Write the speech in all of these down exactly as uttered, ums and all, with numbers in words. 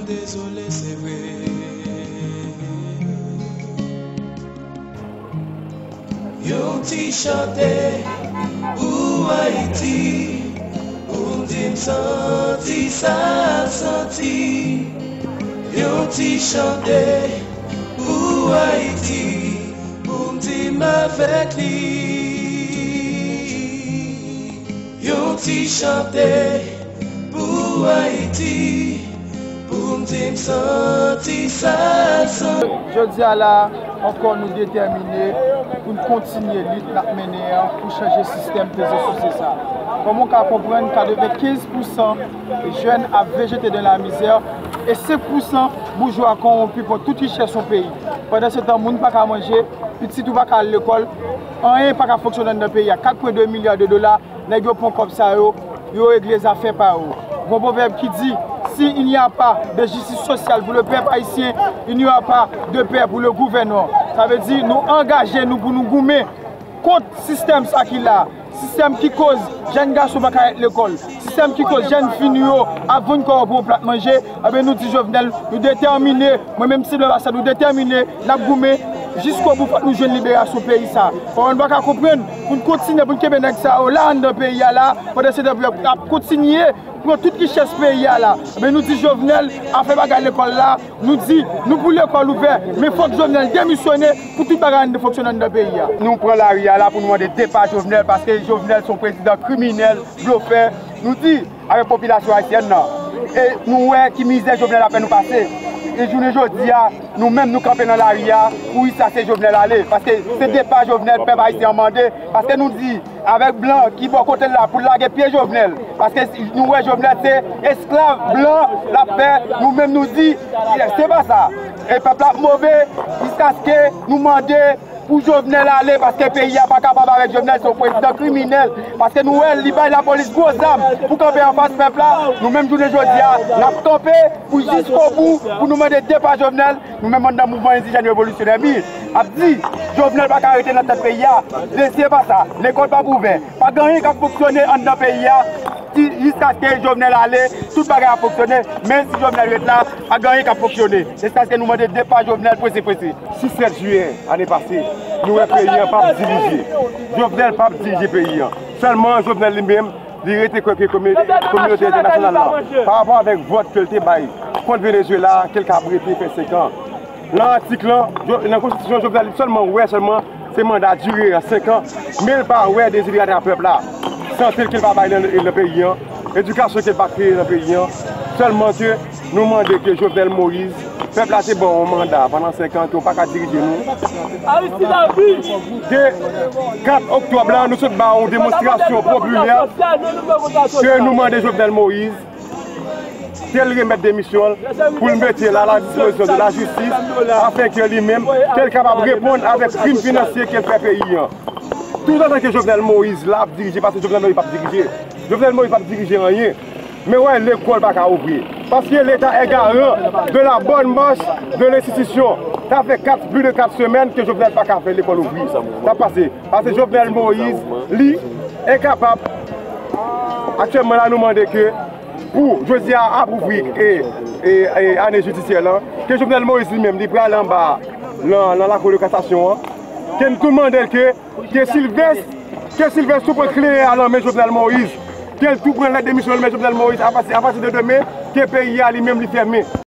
Dezole, se vre. Yon ti chante pou Ayiti, pou m di m santi sa l santi. Yon ti chante pou Ayiti, pou m di m avèk li. Yon ti chante pou Ayiti, pou m di m santi sa l santi. Jodi a la, ankò nou detèmine pou n kontinye lit n ap mennen an pou chanje sistèm peze souse sa. Kòm ou ka konprann, katrevenkenz pousan jèn ap vejete dan lamizè e senk pousan boujwa kòwonpi pran tout richès yon peyi. Pandansetan, moun pa ka manje, pitit ou pa ka al lekòl, anyen pa ka fonksyone anndan peyi a. Kat pwen de milya de dola, nèg yo pran kòb sa yo, yo regle zafè pa yo. Gon pwovèb ki di, si il n'y a pas de justice sociale pour le peuple haïtien, il n'y aura pas de paix pour le gouvernement. Sa vle di, nou angaje nou pou nou goumen kont sistèm sa ki la. Sistèm ki koz jèn gason pa ka al lekòl. Sistèm ki koz jèn fi nou yo ap vann kò yo pou yon plat manje. Ebyen, nou di Jovenel, nou detèmine. Mwen menm, Sylvain Bassat, nou detèmine. N ap goumen jiskobou, fòk nou jwenn liberasyon peyi sa. Paske nou pa ka konprann pou n kontinye, pou n kenbe nèg sa yo la anndan peyi a la, pandansetan pou y ap kontinye pran tout richès peyi a la. Men nou di Jovenel, afè bagay lekòl la, nou di, nou pou lekòl ouvè, men fòk Jovenel demisyone pou tout bagay fonksyone anndan peyi a. Nou pran lari a la pou nou mande depa Jovenel, paske Jovenel se yon prezidan kriminèl, blofè. Nou di, avèk popilasyon ayisyèn nan. E nou wè ki mizè Jovenel ap fè nou pase. E jounen jodi a, nou menm nou kanpe nan lari a pou jiskaske Jovenel ale. Paske se depa Jovenel pèp ayisyen an mande. Paske nou di, avèk blan ki bò kote l la pou l lage pye Jovenel. Paske nou wè Jovenel se esklav blan l ap fè. Nou menm nou di, se pa sa. E pèp la ap move jiskaske nou mande pou Jovenel ale, paske peyi a pa kapab avèk Jovenel, se yon prezidan kriminèl. Paske nou wè l, li bay lapolis gwo zam pou kanpe anfas pèp la. Nou menm jounen jodi a, n ap kanpe pou jiskobou, pou nou mande depa Jovenel. Nou menm anndan mouvman endijèn revolisyonè, MIR, ap di, Jovenel pa ka rete nan tèt peyi a. Mesye, pa sa, lekòl p ap ouvè. Pa gen anyen k ap fonksyone anndan peyi a. Jiskaske Jovenel ale, tout bagay ap fonksyone. Men si Jovenel ret la, pa gen anyen k ap fonksyone. Jiskaske nou mande depa Jovenel prese prese. Sis sèt jiyè ane pase, nou wè peyi an p ap dirije. Jovenel p ap dirije peyi an. Sèlman Jovenel li menm, li rete kwè ke komi-, kominote entènasyonal la, pa rapò avèk vòt ke l te bay kont Venezuela, ke l kab rete fè senk an. Nan atik lan, Jo-, nan konstitisyon, Jovenel li sèlman wè sèlman se manda dire an senk an, men l pa wè deziderata pèp la, sante l ke l pa bay nan, nan peyi an, edikasyon ke l pa kreye nan peyi an, sèlman ke nou mande ke Jovenel Moïse, pèp la te ba w yon manda pandan senk an ke w pa ka dirije nou. Ayiti lavi! De kat oktòb la, nou sot ba w yon demonstrasyon popilè ke nou mande Jovenel Moïse ke l remèt demisyon l pou l mete l a la dispozisyon de la jistis, afenke li menm, ke l kapab reponn avèk krim finansye ke l fè peyi an. Toutotan ke Jovenel Moïse la ap dirije, paske Jovenel Moïse p ap dirije. Jovenel Moïse p ap dirije anyen. Men wè, lekòl pa ka ouvri. Paske Leta è garan de la bòn mach de lenstitisyon. Sa fè kat, plis de kat semèn ke Jovenel pa ka fè lekòl ouvri. Sa pase. Paske Jovenel Moïse, li, enkapab. Aktyèlman la, nou mande ke pou jodi a ap ouvri e, e, e ane jidisyè lan, ke Jovenel Moïse li menm, li pral anba nan, nan lakou de kasasyon an, ke n tou mande l ke, ke Sylvestre, ke Sylvestre tou pran kle a nan men Jovenel Moïse, ke l tou pran lèt demisyon nan men Jovenel Moïse, apati, apati de demen, ke peyi a li menm li fèmen.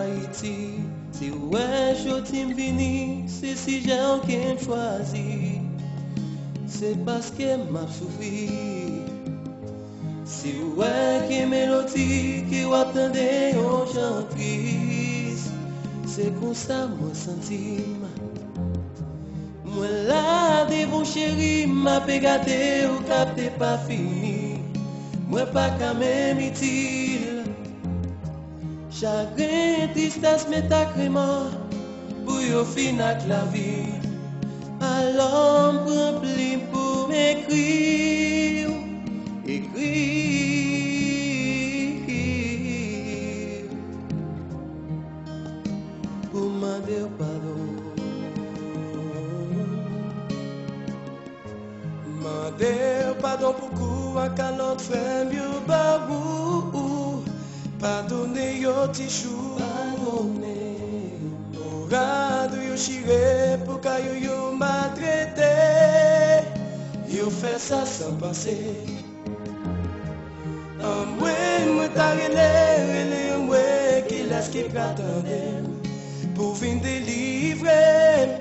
Ayiti, si w wè jodi m vini, se sijè w ke m chwazi, se paske m ap soufri. Si w wè gen melodi ke w ap tande yon jan tris, se konsa mwen santi m. Mwen la devan w cheri, m ape gade w kapte pa fini. Mwen pa ka menm itil. Chagren, tristès, men ta kreman pou yo fin ak lavi. Alò m pran plim pou m ekri w, ekri w. Pou mande w padon. Mande w padon pou kou ak kalòt frè m yo ba ou. Padone yo ti chou. Padone. Pou rad ou yo chire, pou kay ou yo maltrete. Yo fè sa san panse. Anmwe, mwen ta rele, rele anmwe, kilès ki pral tande m pou vin delivre m?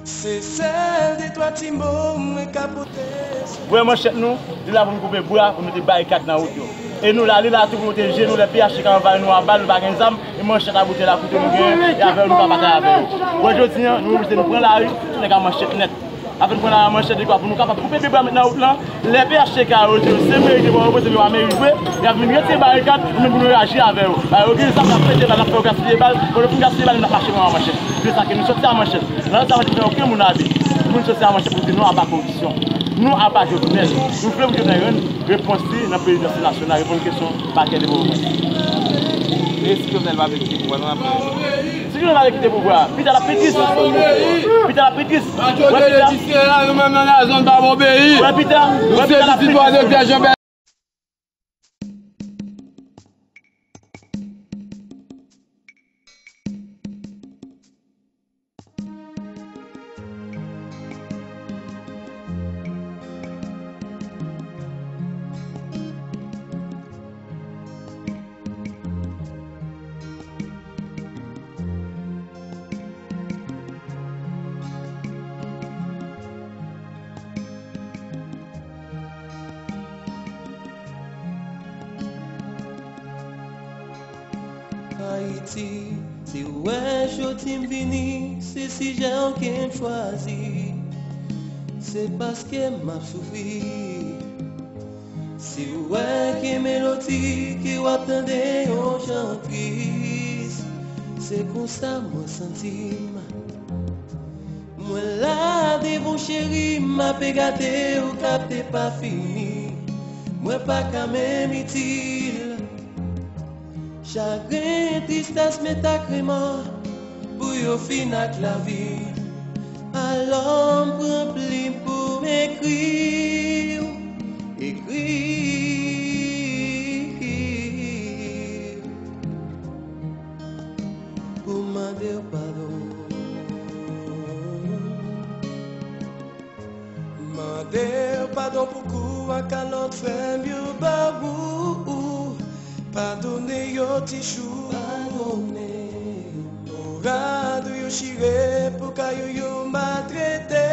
Se sèl de twa ti mo mwen ka pote sou. Bwè manchèt nou, li la pou nou koupe bwa, pou nou mete barikad nan wout yo. E nou la, li la tou pou pwoteje nou, lè P H T K anvayi nou a bal, nou pa gen zam, e manchèt a boutèy a kouto nou gen, e avè yo nou pa batay avè yo. Bwè jodi a, nou oblije nou pran lari, tout nèg a manchèt nèt. Avèk pran la manchèt de kwa pou nou kapab koupe pye bwa met nan wout lan. Lè P H T K yo di yo se meri ki pou repoze yo a meri vre, y ap vin retire barikad, nou menm pou nou reyaji avè yo. Ba yo gen zam, y ap pete bal, y ap fè yo gaspiye bal. Pou yo fin gaspiye bal, n ap mache pran manchèt. Se sa ke nou soti a manchèt. Nan sa manchèt fè okenn moun abi. Moun soti a manchèt pou di nou aba koripsyon. Nou aba Jovenel. Nou vle pou Jovenel rann repons li nan prezidans nasyonal, reponn kesyon pakè de pwovens. E si Jovenel pa vle kite pouvwa, nou ap fè. Si Jovenel pa vle kite pouvwa, pita l ap pi tris. Pita l ap pi tris. Wè pita. Wè pita. Wè pita l ap pi tris. Ayiti, si w wè jodi m vini, se sijè w ke m chwazi. Se paske m ap soufri. Si w wè gen melodi ke w ap tande yon jan tris, se konsa mwen santi m. Mwen la devan w cheri, m ape gade w k ap te pa fini. Mwen pa ka menm itil. Chagren, tristès, men ta kreman pou yo fin ak lavi. Alò m pran plim pou m ekri w, ekri w, pou m mande w padon. Mande w padon pou kou ak kalòt frè m yo ba ou. Padone yo ti chou. Padone. Pou rad ou yo chire, pou kay ou yo maltrete.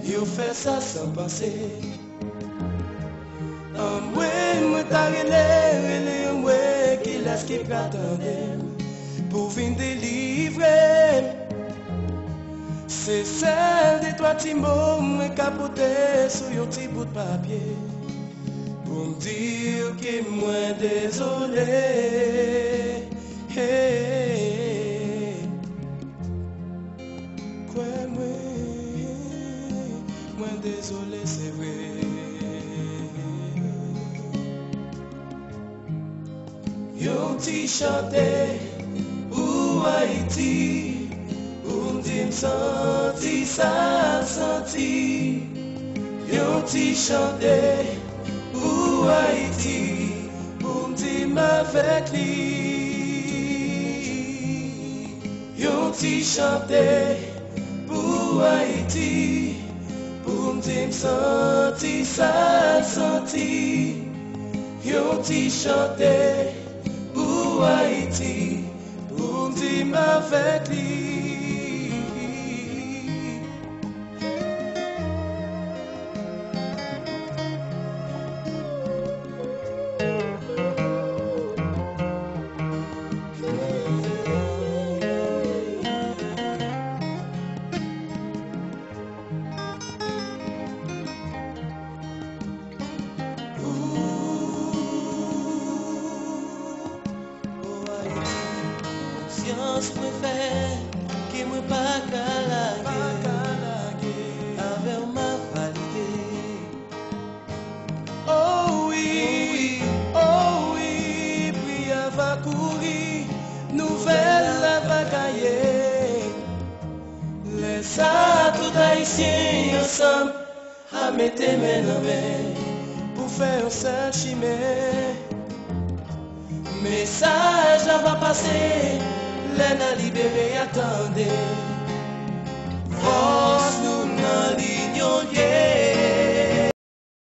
Yo fè sa san panse. Anmwe, mwen ta rele, rele anmwe, kilès ki pral tande m pou vin delivre m? Se sèl de twa ti mo mwen ka pote sou yon ti bout papye pou m di w ke mwen dezole. Hey. Kwè mwen, mwen dezole, se vre. Yon ti chante pou Ayiti, pou m di m santi sa l santi. Yon ti chante pou Ayiti, pou m di m avèk li. Yon ti chante pou Ayiti, pou m di m santi sa l santi. Yon ti chante pou Ayiti, pou m di m avèk li. Sans mwen fè ke mwen pa ka lage. Avè w m ap valide. Oh wi, oh wi, priyè va kouri, nouvèl la va gaye. Lè sa a, tout Ayisyen ansanm a mete men nan men pou fè yon sèl chimen. Mesaj la va pase, lè n a libere a, tande. Fòs nou nan linyon, yeah.